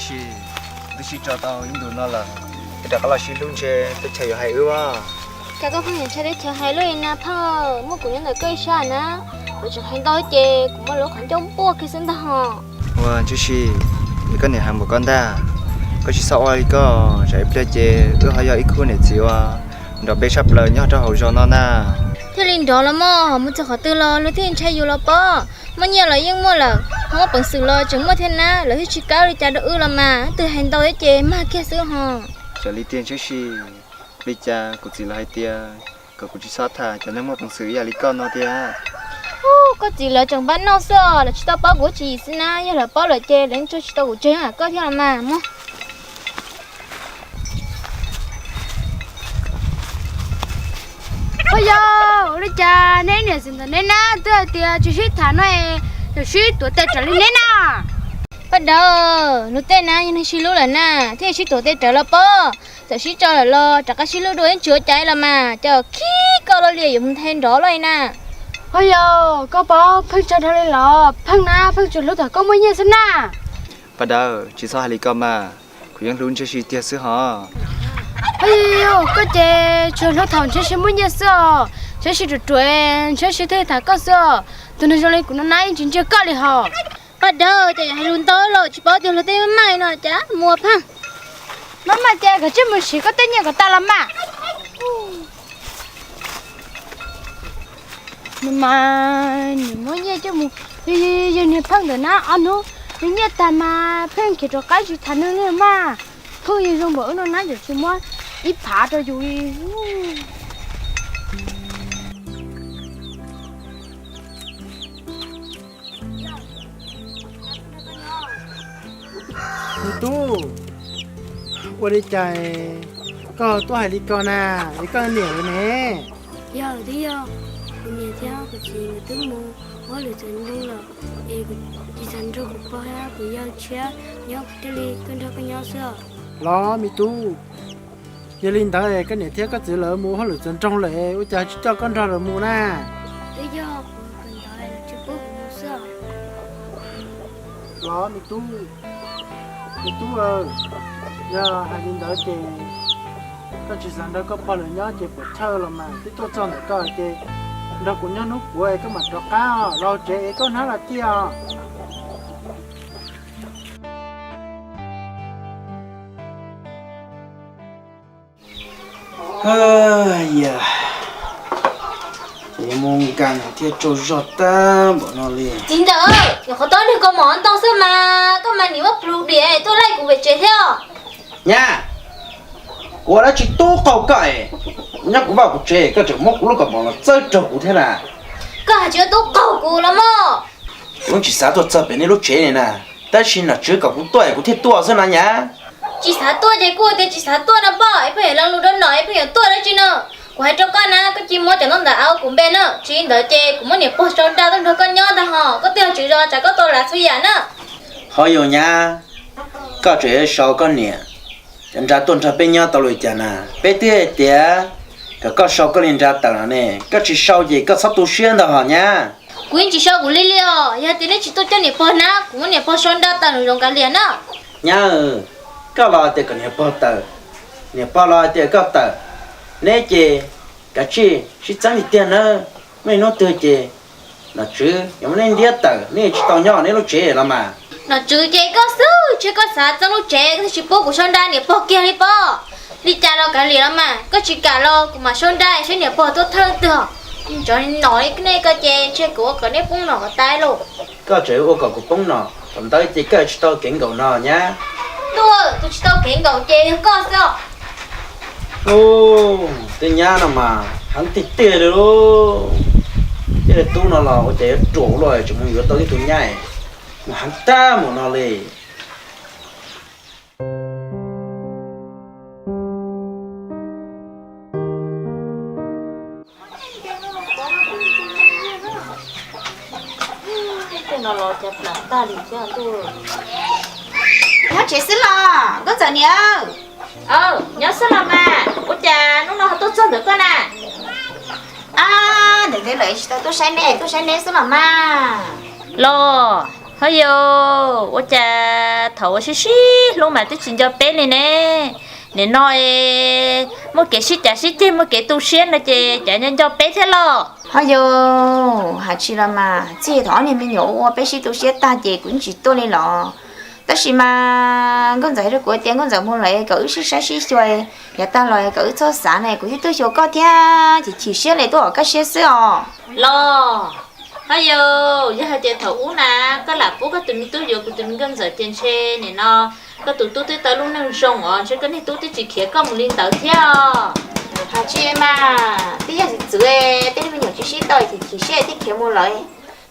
Tab sis twb sib tso tau ib ntus no lawm, es rov qab los sib hlub ntshe teb chaws yuav hais wb. Cas koj pheej ntshai teb chaws hais luaj li na Phaj? Muaj kuv nyob ntawm koj ib sab na, lawv tseem hais ntau ces kuv muaj lub qhov ncauj npuaj kiag xwb ntag hos. Ua Ntsuab Sis, es koj niam hais npaum koj ntag, koj tsis txhob ua li koj, tsam ib pliag ces wb ho yog ib khub niam txiv uas nrov npe tshaj plaws nyob rau hauv zos no na. Thiaj li nrov los mas, mus txog qhov twg los luag thiaj ntshai yus los pob. Muaj nyiaj los yeej muaj lawm, ho muaj peev xwm los tseem muaj thiab na, lawv thiaj tsis kaw li cas rau wb los mas, twb hais ntau thiab ces mag kiag xwb hos. Txawm li tiag Ntsuab Sis, li cas kuv txiv los hais tias kom kuv tsis txhob tham cov neeg muaj peev xwm ib yam li koj no tiag. Koj txiv lawv tseem npab noj xwb os, lawv tsis tau paub kuv tswv yim xwb na, yog lawv paub lawm ces lawv yeej tso tsis tau kuv tseg ib yam koj thiab los mas. Ua yog ua li cas neb niam txiv ntawm neb na twb hais tias tsis sib tham no es tseem sib tuav tes tsawv li neb na? Paj Dawb, luag tej na yog neeg sib hlub lawm na, thiaj sib tuav tes tsawv los pob. Txawm sib tso lawm los rov qab sib hlub dua ib tsis ua cas los mas, cas khib koj loj li yuav mus nthe nrov loj li na. Ua yog koj paub pheej tso dhau li los? Pheej na, pheej tsuas hlub thaum koj muaj nyiaj xwb na. Paj Dawb, tsis txhob hais li ko mas, kuv yeej hlub Ntsuab Sis tiag xwb hos. Ua yog koj ces tsuas hlub thaum Ntsuab Sis muaj nyiaj xwb os. Ntsuab Sis ruam ruam, Ntsuab Sis thiaj tham koj xwb os. Tus neeg zoo li kuv no na yeej tsis ntsia koj li hos. Paj Dawb, cas yuav hais lus ntau los tsis paub tias luag tej maj maj no cas mus ua pheej. Maj maj ces koj cia li mus siv koj tej nyiaj kom tas los mas. Nws mas nws muab nyiaj coj mus, yog niag pheej ntawm na ob hnub nws nyiaj tag mas pheej khiav rov qab tsis tham nws li mas. Pheej yog zoo npaum wb no na yuav tsis muab ib phav rau yus li. Me tub, ua li cas koj tuaj hais li ko na, es koj niam lawv ne? Yog twb yog kuv niam thiab kuv txiv nkawd twb mus ua hauj lwm txawv nroog lawm, es kuv tsis xav nrog kuv pog thiab kuv yawg tshiab nyob, kuv thiaj li tuaj nrog koj nyob xwb. Los me tub, yog li ntawd koj niam thiab koj txiv lawv mus ua hauj lwm txawv nroog lawm, ua cas tsis coj koj nrog lawv mus na? Twb yog kuv kawm ntawv lawv tsis pub kuv mus xwb. Los me tub, me tub, yog hais li ntawd ces koj tsis xav nrog koj pog lawv nyob ces puas chawj los mas, twb tuaj txog ntawm koj ces nrog kuv nyob hnub puav koj mam rov qab, los tsev es koj hnab los tiag. Yog, ces yuav mus nkees thiaj tsaug zog tag npaum no li. Txiv ntxawm, nyuam qhuav tau ib nyuag kaus mom ntau xwb mas koj mas nim muab plhus diam tuaj laij kuv pem tsev thiab. Nyab, kuv ua dab tsi tub qaug koj es, nyob kuv vaj kuv tsev koj tseem muab kuv lub kaus mom los txawb raug kuv thiab na. Koj hais tsis tub qaug kuv los mas. Kuv yeej tsis xav tuaj txog pem nej lub tsev li na, tab sis nom tswv kom kuv tuaj es kuv thiaj tuaj xwb na nyab. Tsis xav tuaj ces kuj tias tsis xav tuaj no poj, es pheej yuav lo lus rau nom es pheej yuav tuaj dab tsi no. Kuv hais rau koj na, koj cia li muab cov ntaub ntawv av kuv npe na, tsis li ntawd ces kuv muab niam pog sau nra tuaj nrog koj nyob ntag hos, koj twb yog tswv zos tsam koj tau lav txhua yam na. Hos yus nyab, koj tseem yuav sau koj niam cov nra tuaj nrog peb nyob tau li cas na? Peb twb hais tias kom koj sau koj li nra tawm no ne, koj tsis sau ces koj txhob tu siab ntau hos nyab. Kuv yeej tsis sau kuv li li os, yog tias neb tsis tuaj coj niam pog na, kuv muab niam pog sau nra tawm nws zoo kav liam na. Nyab, koj los hais tias kom niam pog tawm, niam pog los hais tias koj tawm, neb ces kav tsij sib txeeb tiag tiag nawb. Muaj ib hnub twg ces nom tswv yuav muab neb ntiab tawm, neb tsis tau nyob neb lub tsev los mas. Nom tswv ces koj xwb, ntshe koj xav txeeb lub tsev koj thiaj tsis pub kuv sau nra niam pog kiag li pob. Li cas los kav liam los mas, koj tsis kam los kuv mam sau nra saib niam pog tuaj thawj twg. Tsov nom li nej ko ces ntshe kuv ua kom nej poob nom kom tas lauj. Koj tseem ua kom kuv poob nom, thaum ntawd ces koj tsis tau kev nkaum no nyab. Tub, tus tsis tau kev nkaum ces yog koj xwb os. Tej nyab no mas heev tiag tiag li lauj. Tej tub no los ua cas yuav ruam luaj tseem mus yuav tau ib tug nyab, mas heev tag mus no li. Tej no los cas plam tag li thiab ntuj. Nyob tsev xwb los nkauj ntxawm niam? Nyob xwb los mas, ua cas hnub no ho tuaj txog ntawm koj na? Ab, ntawm ntawd lawm tsis tau tuaj saib neb, tuaj saib neb xwb los mas. Los, Ho yog ua cas thaum ua sib sib hlub mas twb tsis nco peb li ne? Nim no muaj kev sib cav sib ceg, muaj kev tu siab no ces cas nco nco peb thiab los? Ho yog hais tsis los mas txij thaum ob niag me nyuam ua peb sib tu siab tag ces kuv yeej tsis tuaj li los. Tab sis mas Nkauj Ntxawm hais rau kuv tias Nkauj Ntxawm mus lawm kom wb sib saib sib xyuas, yav tag los kom wb txhob xav ne, kuv thiaj tuaj xyuas koj thiab, chim chim siab li tuaj hauv kaj siab xwb os. Los, ho yog, yog hais tias thaum ub na koj lam pub koj tus me tub yuav kuv tus me Nkauj Ntxawm ces ntshe nim no koj tus tub twb tau lub neej zoo os, ntshe koj niag tub twb tsis khiav koj mus li ntawd thiab os. Hais tsis mas twb yog txiv txwv, tej me nyuam tsis sib tau chim chim siab thiaj khiav mus lawm.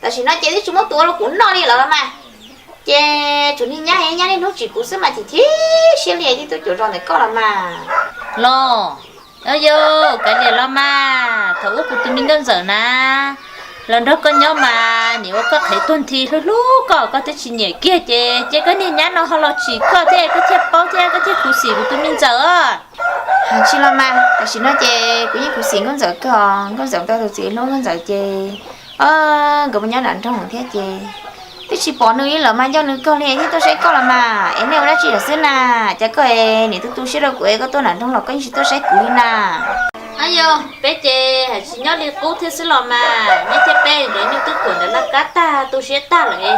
Tam sim no ces twb tsis muaj tus ua rau kuv noj li lawm los mas. Ces tsuas niag nyab, nyab niaj hnub tsim kuv xwb mas chim chim siab li thiaj tuaj cuag zos ntawm koj los mas. Los, yog kav liam los mas, thaum ub kuv tus me Nkauj Ntxawm na los nrog koj nyob mas nim ua koj qhev tuag nthi, hlub hlub koj, koj twb tsis nyiam kiag ces cia koj niag nyab no ho los tsim koj thiab koj thiaj paub thiab koj thiaj khuv xim kuv tus me Ntxawm. Hais tsis los mas, tam sim no ces kuv yeej khuv xim Nkauj Ntxawm kawg, Nkauj Ntxawm tau tus txiv hlub Nkauj Ntxawm ces nkawd mus nyob nram nroog thiab ces twb tsis pom nws li lawm mas, nco nws kawg li thiaj tuaj saib koj los mas. Es nej ua dab tsi lawm xwb na? Cas koj nim tu tu siab rau kuv es koj tuaj nram nroog los koj yeej tsis tuaj saib kuv li na? Yog peb ces hais tsis nyob li qub thiab xwb los mas, neb thiab peb nkawd nyuj twb khuam ntawm laj kab tag tu siab tag lawm,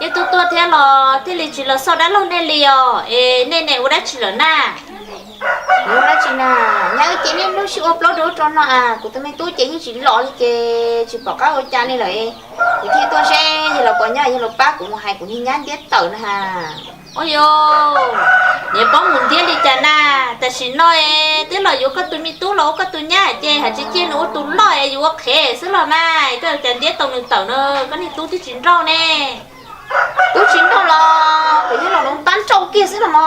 yeej tuaj tuaj thiab los thiaj li tsis los xauj dab laug nej li os. Es nej ne ua dab tsi lawm na? Ua dab tsi na, nyab wb ces niaj hnub sib ua plaub rau ub rau no, kuv tus me tub ces yeej tsis los li ces tsis pom qab ua cas li lawm. Kuv thiaj tuaj seb yog los puas nyob, yog los pab kuv mus hais kuv niag nyab ntiab tawm na ha. Ua yog, niam pab mus ntiab li cas na? Tam sim no es twb los yuav koj tus me tub los ua koj tus nyab ces hais tsis ciaj nws ua tus loj es yuav ua qhev xwb los mas, koj cas ntiab tau nws tawm na, koj niag tub twb tsis nrauj ne. Tub tsis nrauj los kuv yog los pab nrauj kiag xwb los mas.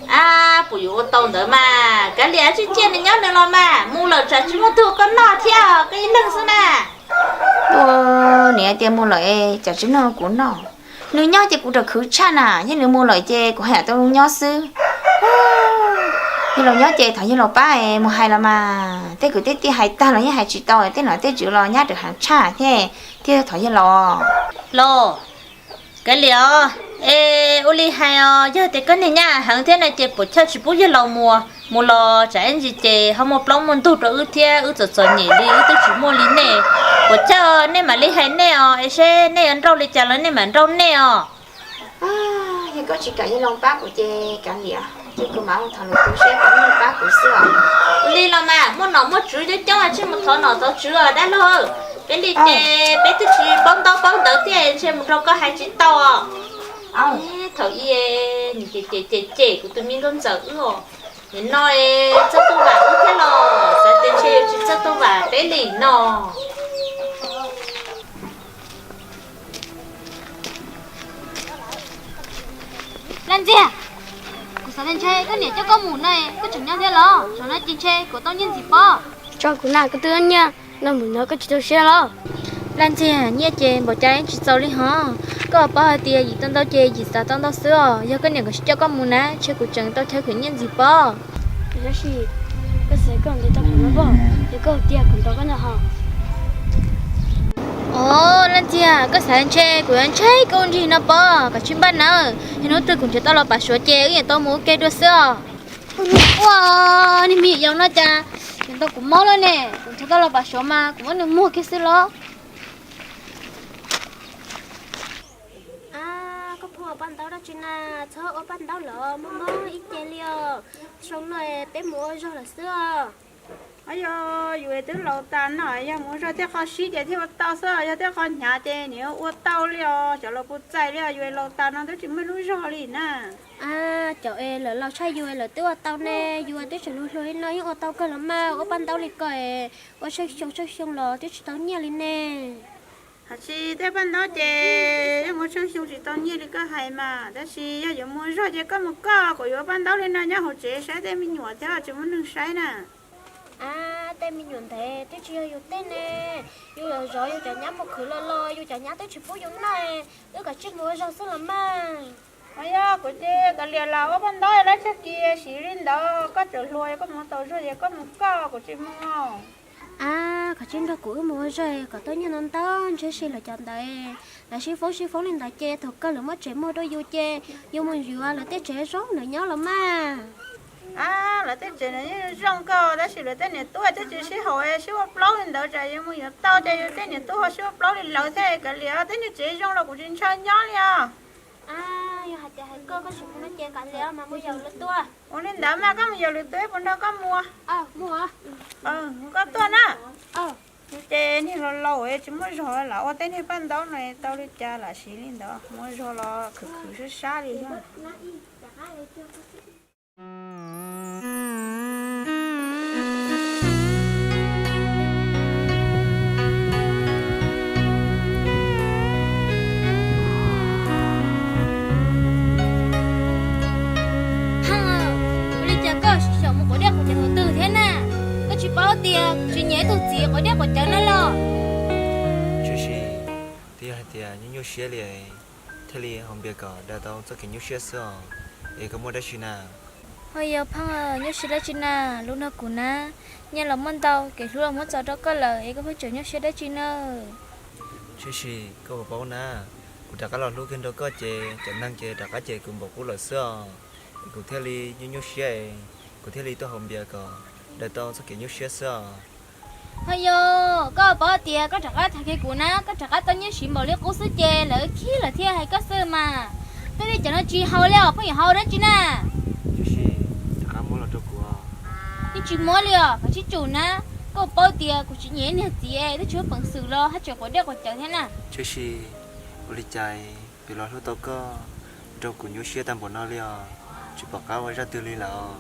Ab, puas yuav ua tau ntawd mas, kav liam tsis ciaj nws nyob nws los mas, mus lawm tsam tsis muaj tug koj noj thiab, koj ib leeg xwb na. Ua niam tias mus lawm es tsam tsis muaj kuv noj. Nws nyob ces kuv rov khwv tshaj na, yog nws mus lawm ces kuv haj yam tau nyob xwb. Yog los nyob ces thov yog los pab mus hais los mas, tej kwv tej tij hais tag los yeej hais tsis tau, tej nom tej tswv los nyab rawm heev tshaj thiab, thiaj thov yog los. Los, kav liam os, es ua li hais os, yog tias koj niag nyab heev thiab na ces puas chawj tsis pub yog los mus, mus los tsam ib ntsis ces ho muaj plaub muaj ntug rau wb thiab, wb txom txom nyem li, wb twb tsis muaj li nej. Puas chawj nej mam li hais nej os, es seb nej yuav nrauj li cas los nej mam nrauj nej os. Yog koj tsis kam yog los pab kuv ces kav liam, ces kuv mam mus thov nws tu siab kom nws pab kuv xwb os. Ua li los mas, muaj nom muaj tswv coob coob tsij mus thov nom thov tswv os dab laug. Peb li ces peb twb tsis paub ntaub paub ntawv thiab, ntshe mus nrog koj hais tsis tau os. Thaum ub nws cem cem cem kuv tus me nkauj ntxawm wb os, nim no txawj tuaj vam wb thiab los xav tias ntshe yuav tsis txawj tuaj vam peb li no. Laj Ntxiag, kuv xav tias ntshe koj niam coj koj mus no koj tseem nyob thiab los? Zaum no ces ntshe kuv tau nyiaj ntxiv pob. Tso kuv na, koj twb nyiaj no mus no koj tsis txaus siab los? Laj Ntxiag, nyiaj ces npaum cas yeej tsis txaus li hos. Koj paub hais tias yim tau ntau ces yim xav tau ntau xwb os. Yog koj niam nkawd tsis coj koj mus na, ntshe kuv tseem tau chaw khwv nyiaj ntxiv pob. Tab sis koj xav koj ntes tau kuv no pob, ces koj tias kuv ntaus koj no hos. Os, Laj Ntxiag, koj xav ntshe kuv yuav ntshai koj ua nrig no pob, kav tsij npaj nawb. Yog hnub twg kuv nrhiav tau los pam Suav ces wb yeej tau mus ua ke dua xwb os. Ua, niag me nyuam yaus no cas nrhiav tau kuv mob lawm ne, kuv nrhiav tau los pam Suav mas kuv muab nws muag kiag xwb los. Koj pheej ua paj ntaub dab tsi na, txhob ua paj ntaub lawm, mob mob ib ce li os. Xyoo no peb mus ua zog lawm xwb os. Yog yus twb laus tas no, yog mus ua zog tej qho sib ces thiaj ua tau xwb, yog tej qho hnyav ces nws ua tau li os, cov laus puas txais li os, yus laus tas no twb tsis muaj lub zog li na. Cov es lawv laus tshaj yus lawv twb ua tau ne, yus twb tseem hluas hluas li no yeej ua tau kawg los mas, ua paj ntaub li ko es ua tsheej xyoo tsheej xyoo los twb tsis tau nyiaj li ne. Hais tsis tej paj ntaub ces yeej ua tsheej xyoo tsis tau nyiaj li koj hais mas, tab sis yog yuav mus ua zog ces koj mus koj, kuv yuav ua paj ntaub li no nyob hauv tsev saib tej me nyuam thiab tsis muaj neeg saib na. Ab, tej me nyuam ntawd twb tsis yog yus tej ne, yus zov yus cov nyab mus khwv los los yus cov nyab twb tsis pub yus noj, wb kav tsij mus ua zog xwb los mas. Yog kuv ces kav liam los ua paj ntaub lawm, tsag kis siv li ntawd, koj tseem hluas, koj mus tau zog ces koj mus koj, kuv tsis mus. Ab, koj tsis nrog kuv wb mus ua zog kom tau nyiaj ntau ntau ntshe si lawv cov ntawd. Lawv sib foob sib foob li ntawd ces thaum kawg lawv muab tsev muag rau yus ces yus mus yuav lawv tej tsev zoo ntawd nyob los mas. Ab, lawv tej tsev no yeej zoo kawg tab sis lawv tej niam tub thiaj tsis sib haum sib ua plaub li ntawd, tsam yus mus yuav tau ces yus tej niam tub ho sib ua plaub li lawv thiab. Kav liam, tej niag tsev zoo los kuv tsis ntshaw nyob li os. Yog hais tias hais koj, koj tsis mus no ces kav liam mas mus yaum lwm tus. Ua li ntawd mas koj mus yaum lwm tus puas nrog koj mus? Koj tuaj na. Ces niag laus laus tsis muaj zog lam ua tej niag paj ntaub no tau li cas lam siv li ntawd, muaj zog los khwv khwv sab sab li thiab. Ua li cas koj xyaum mus quav dej quav cawv thaum twg thiab na? Koj tsis paub tias tsis nyiam ib tug txiv quav dej quav cawv no los? Tshwj Sim, twb yog hais tias nyuaj nyuaj siab li thiaj li haus npias kom daws tau txoj kev nyuaj siab xwb os. Es koj muaj dab tsi na? Ho yog Pheej, nyuaj siab dab tsi na? Lub nrog kuv na, nyiaj los muaj ntau, kev hlub los muab txo rau koj lawm es koj pheej tseem nyuaj siab dab tsi na? Tshwj Sim, koj puas paub na, kuv rov qab los hlub kiag nrog koj ces cov neeg ces rov qab cem kuv npaum qub lawm xwb os. Es kuv thiaj li nyuaj nyuaj siab es kuv thiaj li tuaj haus npias kom daws tau txoj kev nyuaj siab xwb os. Ho yog koj paub tias koj rov qab tham kiag kuv na, koj rov qab tau nyiaj siv npaum li qub xwb ces lawv khib lawv thiaj hais koj xwb mas. Tej dej cov no tsis haus li os, pheej yuav haus dab tsi na? Tshwj Sim, rov qab muab los rau kuv. Yeej tsis muab li os, kav tsij tsum na. Koj paub tias kuv tsis nyiam niag txiv es twb tsis muaj peev xwm los haj tseem quav dej quav cawv thiab na. Tshwj Sim, ua li cas yuav los hlub tau koj nrog kuv nyuaj siab tag npaum no li os, tsis pom qab ua zaj twg li lawm os.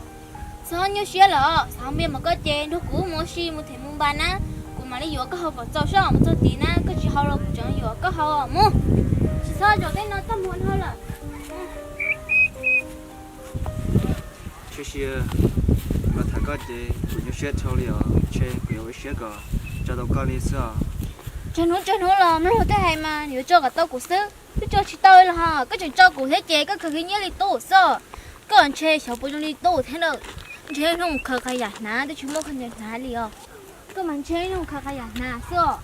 Txhob nyuaj siab lawm, xav npias mas koj ces nrog kuv mus ua si mus them mus npas na, kuv mam li yuav koj haus kom txaus soj mus txog tid na, koj tsis haus los kuv tseem yuav koj haus mus. Tsis txhob zaum tej no tag npaum no lawm. Tshwj Sim, kuv los tham koj ces kuv nyuaj siab dhau li os, ntshe kuv yuav ua siab kom tso tau koj li xwb os. Tsawg hnub tsawg hnub los mloog tej hais mas yuav tso kom tau kuv xwb, twb tso tsis tau los ho koj tseem tso kuv thiab ces koj khaws khib nyiab li tub xwb. Koj ntshe xyov puas zoo li tub thiab na, ntshe hnub mus khaws qhov yam hnav twb tsis muaj qhov ntawd hnav li os. Koj mas ntshe hnub mus khaws qhov yam hnav xwb os.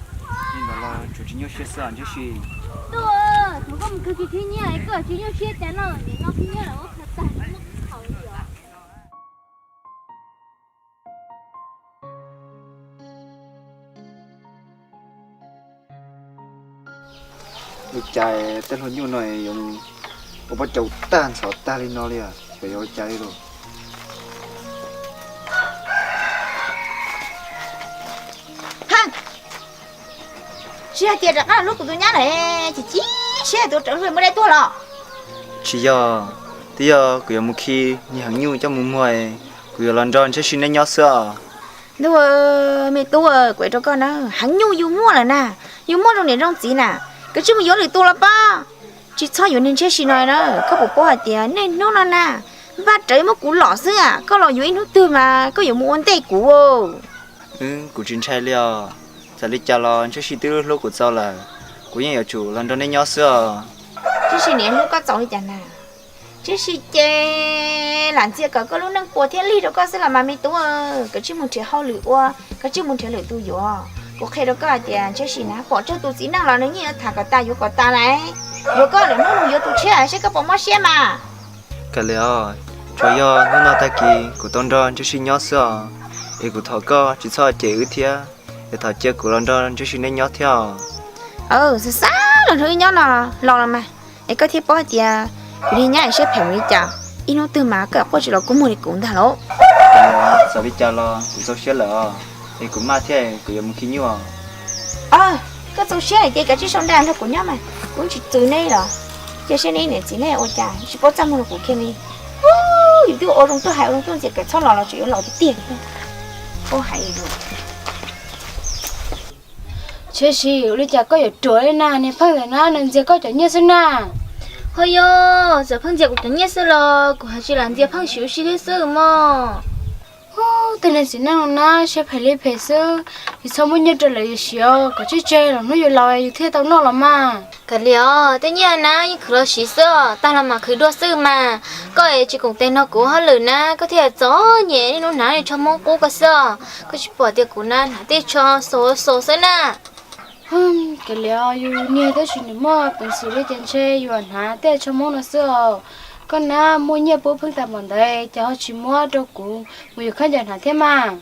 Li ntawd los tsuas tsis nyuaj siab xwb os Tshwj Sim. Tub, thaum koj mus khaws kiag khib nyiab koj tsis nyuaj siab cas no, nim no khib nyiab lawv muab khaws tag muab haus li os. Ua cas tej hluas nyuj no yuav ua pob caus tag ntxhov tag li no li, xyov yuav ua cas li lawm. Tsis hais tias rov qab los hlub kuv tus nyab lawm, chim chim siab tus rawv hluas muaj dab tuag los? Tsis yog, twb yog kuv yuav mus khi niag heev nyuj coj mus muag, kuv yuav los nrog Tshwj Sim neb nyob xwb os. Ntuj, me tub, kuv hais rau koj na, heev nyuj yus muaj lawm na, yus muaj zoo niam zoo txiv na, koj tsis mus yuav lwm tus los pob. Tsis txhob yuav niag Tshwj Sim no na, koj puas paub hais tias niaj hnub no na, Vaj Rawv muab kuv lom xwb, koj los yuav ib hnub twg mas koj yuav mus ua ntej kuv. Kuv tsis ntshai li os, txawm li cas los Tshwj Sim twb hlub kuv txaus lawm, kuv yeej yuav tsum los nrog neb nyob xwb os. Tshwj Sim niam hlub koj txaus li cas na? Tshwj Sim ces lam ntxias kom koj lub neej puas thiab lig rau koj xwb los mas me tub, koj tsis mus nrhiav hauj lwm ua, koj tsis mus nrhiav lwm tus yuav. Kuv qhia rau koj hais tias Tshwj Sim na pom tsawg tus txiv neej los nws yeej yuav tham kom tas yuav kom tas lawm. Yuav koj lwm hnub mus yuav tus tshiab seb koj puas mob siab mas. Kav liam os, tsuas yog hnub no tag kis kuv tau nrog Tshwj Sim nyob xwb os, es kuv thov koj tsis txhob cem wb thiab, es thov cia kuv los nrog Tshwj Sim neb nyob thiab os. Xav xav los nrog wb nyob no los los mas, es koj thiaj paub hais tias kuv niag nyab siab phem mus li cas, ib hnub twg mas koj yuav quaj tsis los kua muag li kuv ntag lauj. Txawm li cas los kuv txaus siab lawm os, es kuv maj thiab kuv yuav mus khi nyuj. Koj txaus siab ces kav tsij sau nra nrog kuv nyob mas, kuv tsis txwv neb los. Cia siab neb niam txiv neb ua cas tsis paub txaj muag rau kuv kiag li. Yus twb ua zoo tuaj hais ua zoo tuaj ntxias kom txhob los los tseem yuav los tiag tiag. Paub hais li. Tshwj Sim, ua li cas koj yuav ruam li na, niag Pheej ntawm na nws ntxias koj cov nyiaj xwb na. Ho yog txawm Pheej ntxias kuv cov nyiaj xwb los kuv hais tsis lam ntxias Pheej siv ua si thiab xwb mog. Ub, tej neeg txiv neej no na, siab phem li phem xwb. Yus txhob muab nyiaj rau lawv yus siv os, kom tseg tseg los hnub yus laus yus thiaj tau noj los mas. Kav liam os, tej nyiaj na yeej khwv los siv xwb os, tag los mam khwv dua xwb mas. Koj es tsis koom tes nrog kuv hauj lwm na, koj thiaj txom nyem, niaj hnub hnav niag tsho Hmoob qub ko xwb os. Koj tsis pom tias kuv na hnav tej tsho xos xos xwb na. Kav liam os, yus niag tab sis nws muaj peev xwm li ces ntshe yus hnav tej tsho Hmoob no xwb os. Koj na muaj nyiaj pub pheej tas npaum ntawd ces ho tsis muab rau kuv mus yuav khaub ncaws hnav thiab mas.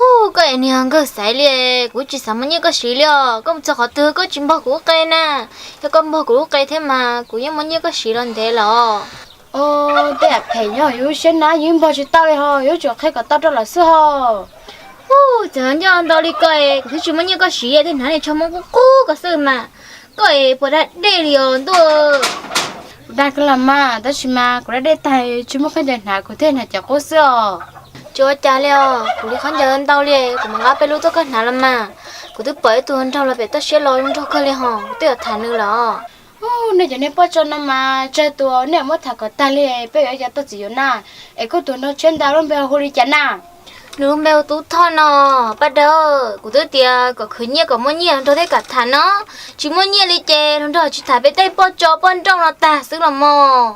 Ub, koj es niag nkawg xaiv li, kuv tsis xav muab nyiaj koj siv li os. Koj mus txog qhov twg koj tsis npog kuv lub qe na? Yog koj npog kuv lub qe thiab mas kuv yeej muab nyiaj koj siv los ntev lawm os. Os, tej yam phem nyob hauv yus lub siab na yus npog tsis tau li ho, yus yuav tsum qhia kom tau rau lawv xwb ho. Ub, txawm nco ntau li koj es kuv twb tsis muab nyiaj koj siv, tej hnav niag tsho Hmoob qub qub ko xwb mas. Koj es puas da dej li os ntuj? Kuv da kawg los mas, tab sis mas kuv da dej tag tsis muaj khaub ncaws hnav kuv thiaj hnav cov qub xwb os. Tsis ua cas li os, kuv li khaub ncaws ntau li, kuv mam nqa peb lub tuaj koj hnav los mas. Kuv twb pom ib tug nraug los pem toj siab los zoo nraug kawg li ho, kuv twb yuav tham nws lawm os. Ub, nej cov niag poj tsov no mas tsawg tus nej muab tham kom tag li, peb yuav ua cas tau txiv yuav na? Es koj tus nraug tshiab ntawd lub npe hu li cas na? Nws lub npe hu Tub Thoj no. Paj Dawb, kuv twb tias kom khwv nyiaj kom muaj nyiaj nrog thiab kam tham no, tsis muaj nyiaj li ces los nrog tsis tham peb tej poj tsov poj nrauj no tag xwb los mog.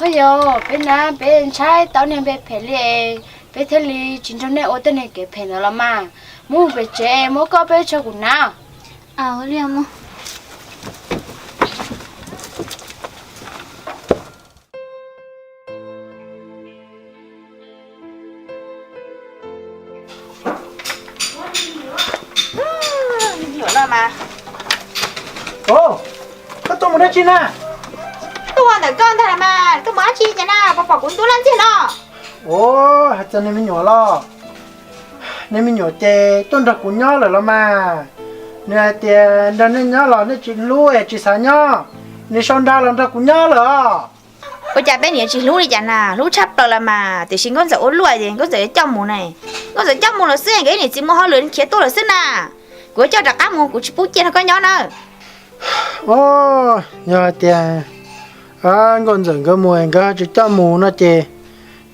Ho yog peb na peb ntshai tau niag npe phem li, peb thiaj li tsis nrog nej ua tej niag kev phem ntawd los mas. Mus pem tsev muab koj peb tsho kuv hnav. Koj tuaj mus dab tsi na? Tuaj ntawm koj ntag mas, tuaj mus dab tsi cas na, puas pom kuv ntuj laj ntxiag no? Ua, hais txog niag me nyuam los? Niag me nyuam ces tuaj nrog kuv nyob lawm los mas. Nws hais tias nrog nej nyob los nej tsis hlub es tsis xav nyob, nws sau nra los nrog kuv nyob lawm os. Ua cas peb niam tsis hlub li cas na, hlub tshaj plaws los mas, tiam sis Nkauj Ntxawm ua luaj ces Nkauj Ntxawm yuav coj mus ne. Nkauj Ntxawm coj mus lawm xwb, nkawd ib niam txiv mus hauj lwm khiav tuaj lawm xwb na. Kuv yuav coj rov qab mus, kuv tsis pub ciaj nrog koj nyob na. Os, yog hais tias Nkauj Ntxawm nkawd mus nkawd tsis coj mus no ces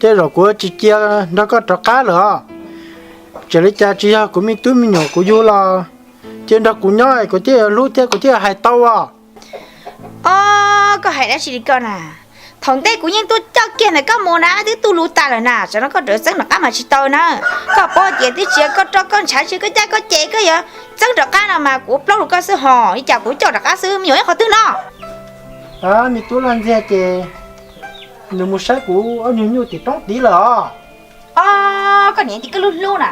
tej zaum kuv tsis cia nrog koj rov qab lawm os. Txawm li cas tsis yog kuv me tub me nyuam kuv yug los, cia nrog kuv nyob kuv thiaj yuav hlub thiab kuv thiaj yuav hais tau os. Os, koj hais dab tsi li koj na? Thaum ntej kuv yeej tuaj coj kiag ntawm koj mus na, twb tu lus tas lawm na, tsam no koj rov txeeb rov qab mas tsis tau na. Koj paub tias twb tsis yog koj roj koj ntshav, tsis yog koj caj koj ces koj yuav txeeb rov qab no mas kuv plaub lus koj xwb hos, li cas kuv coj rov qab xwb, me nyuam nyob qhov twg no? Me tub Laj Ntxiag ces nws mus saib kuv ob nyuag nyuj tim roob tid lawm os. Os, koj niam tij koj lub hlub na,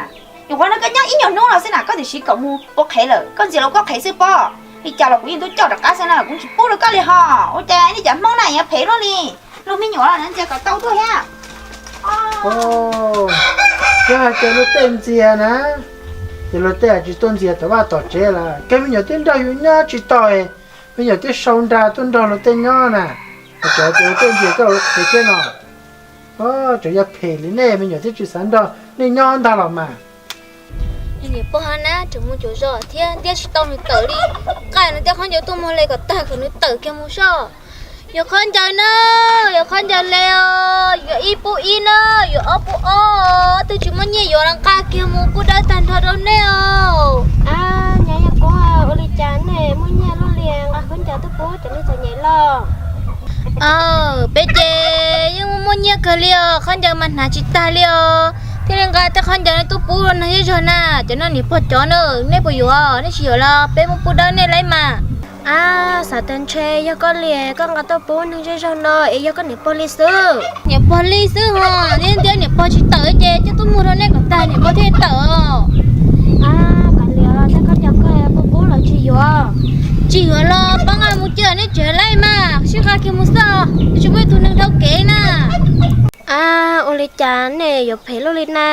nyuam qhuav nrog koj nyob ib nyuag hnub no xwb na koj tiam sis kom mus ua qhev lawm, koj ntxias los koj qhev xwb pob. Li cas los kuv yeej tuaj coj rov qab xwb na, kuv tsis pub rau koj li hos. Ua cas nej cov Hmoob na yuav phem luaj li, luag me nyuam los ntxias kom tau tuaj thiab. Yog hais tias luag tej ntxias na, ces luag tej tsis tuaj ntxias tom vaj tom tsev lawm, koj me nyuam twb nrog yus nyob tsis tau, me nyuam twb sau nra tuaj nrog luag tej nyob na, tseem hais tias luag tej ntxias coj ua qhev thiab no. Tseem yog phem li nej me nyuam thiaj tsis xav nrog nej nyob ntag los mas. Niam pog na tseem mus cuag zos thiab ntiab tsis tau nws tawm li, qaj nws tej khaub ncaws tuaj muag li kom tag kom nws tawm kiag mus soj. Yuav khaub ncaws na, yuav khaub ncaws li os, yuav ib pub ib na, yuav ob pub ob, twb tsis muaj nyiaj yuav los nqa kiag mus pub dawb tag nrho rau nej os. Nyab yog kuv, ua li cas nej muaj nyiaj luaj li nqa khaub ncaws tuaj pub cov neeg txom nyem lauj? Peb ces yeej muaj muaj nyiaj kawg li os, khaub ncaws mas hnav tsis tag li os, thiaj li nqa tej khaub ncaws no tuaj pub neeg zej zog na. Cov no niam pog cov na, nej puas yuav? Nej tsis yuav los peb muab pub dawb nej lauj mas. Ab, xav tias ntshe yog koj li koj nqa tuaj pub neeg zej zog no es yog koj niam pog li xwb. Niam pog li xwb hos, ntiab niam pog tsis tawm ces coj tuaj muag rau nej kom tag niam pog thiaj tawm. Kav liam, tej khaub ncaws koj pub pub los tsis yuav? Tsis yuav los pab nqa mus cia nej tsev lauj mas, sib nqa kiag mus xwb, tsis muaj ib tug neeg dhau kev na. Ab, ua li cas nej yuav phem luaj li na?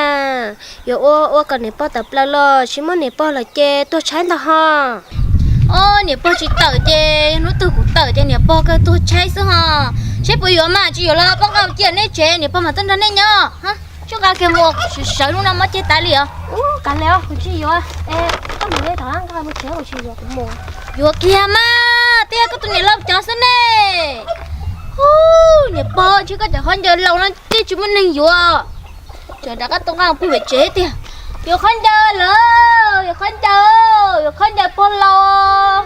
Yuav ua ua kom niam pog tawm plaws los tsis muaj niam pog lawm ces tuag tshaib ntag ho. Ob, niam pog tsis tawm ces yog hnub twg kuv tawm ces niam pog kawg tuag tshaib xwb ho. Seb puas yuav mas, tsis yuav los pab nqa mus cia nej tsev, niam pog mam tuaj nrog nej nyob. Sib nqa kiag mus, sawv sawv hnub no mob ceg tas li os. Kav liam, kuv tsis yuav. Koj mus li tom nqa mus tsev, kuv tsis yuav, kuv mus. Yuav kiag mas, twb yog koj tus niam laus cov xwb ne. Hu, niam pog, ntshe koj cov khaub ncaws laus no twb tsis muaj neeg yuav. Tseem rov qab tuaj nqa pug pem tsev tiag. Yuav khaub ncaws lawm, yuav khaub ncaws, yuav khaub ncaws pog laus.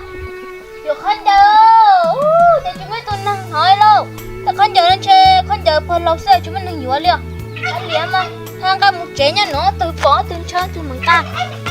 Yuav khaub ncaws, ub, ces tsis muaj ib tug neeg hov lauj. Tej khaub ncaws no ntshe khaub ncaws pog laus xwb tsis muaj neeg yuav li os. Liam mas, nqa mus tsev nyob no, twg pom twg ntshaw twg mus nqa.